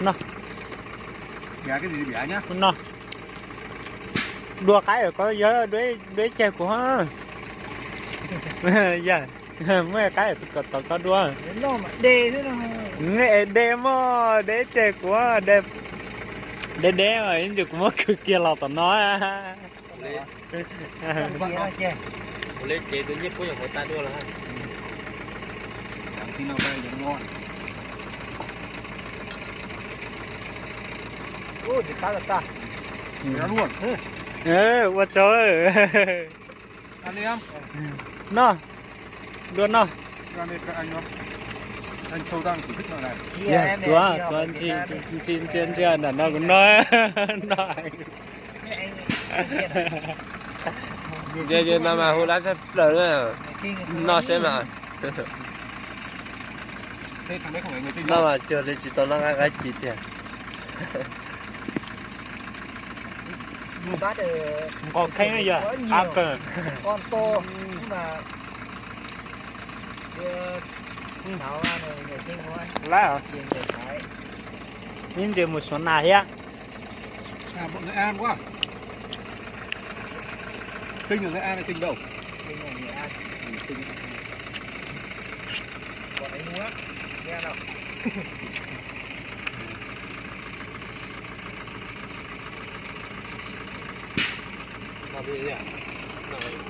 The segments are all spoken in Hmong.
No, no. Dua qaib ko yog dua ib ceg kuv. Yog, muaj qaib kom tau koj dua. De mog, de ib ceg kuv, de de, ib ntsis kuv muab kwv kiag los tom no. Ua li ces tus nyiaj puab nyuam qhuav tag dua lawm. Ub, tsis qab tag. Ua tsaug. Noj, dua noj. Tuav, tuav ntsia ntsia ntsia nram no kuv noj. Noj. Nce nce no mas hu lab tshaj plaws na. Noj seb mas. Noj mas cuag li tsis tau noj nqaij nqaij ci tiag. Nqos kheej yog qab kawg. Lab, ib ntsis mus Suav Nas thiab.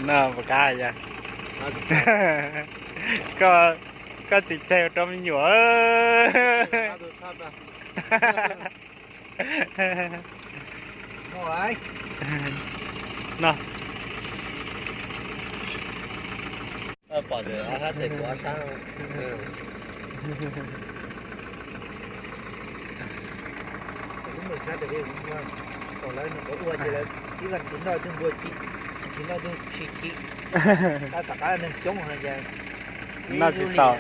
No puas kab yog? Koj, koj tsis tseg rau me nyuam. No. Pom ntawm hab tes kuv ob sab. Lub mus sab tes, pom lawv nws qhuav ua ces lawv ib vas txiv noj tug npua ci, txiv noj tug tshis ci. Tab tom qab neeg coob hais tias noj tsis tau.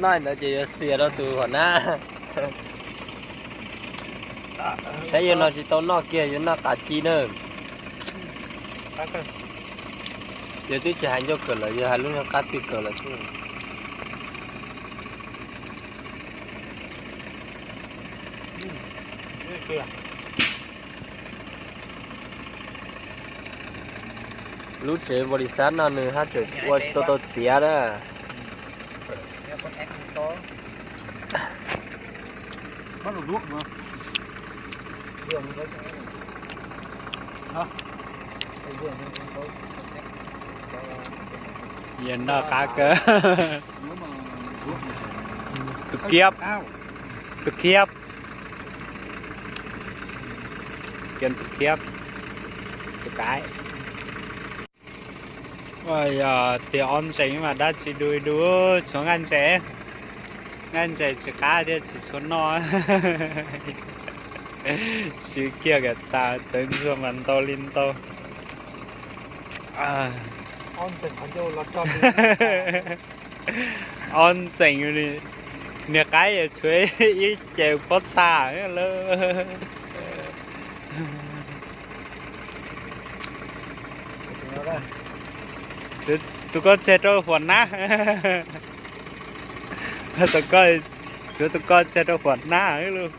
Noj ntawd ces yuav xiam rau tus huam nab. Saib yawg no tsis tau noj kiag, yuav noj qab ci na. Yawg twb tsis hais ncauj kawm lawm, yawg hais lub nyuag qab twg kawm lawm xwb. Lub tsev npaum li xab no nws haj tseem ua tsis tau tau tiav na. Yawg noj qab kawg. Tus kiab, tus kiab, kiab, tus kiab, tus kiab. Yog tias ob ntsees mas dab tsi du du, tshuav nqaij ntses, nqaij ntses tsis qab thiab tsis tshua noj. Siv kiag kom tas, tawv ntxuag mas ntau li ntau. Ob ntxeem, niag qaib tshuav ib ce pob txha lawm. Tus koj tseg rau huam nab. Tus koj, tus koj tseg rau huam nab lauj.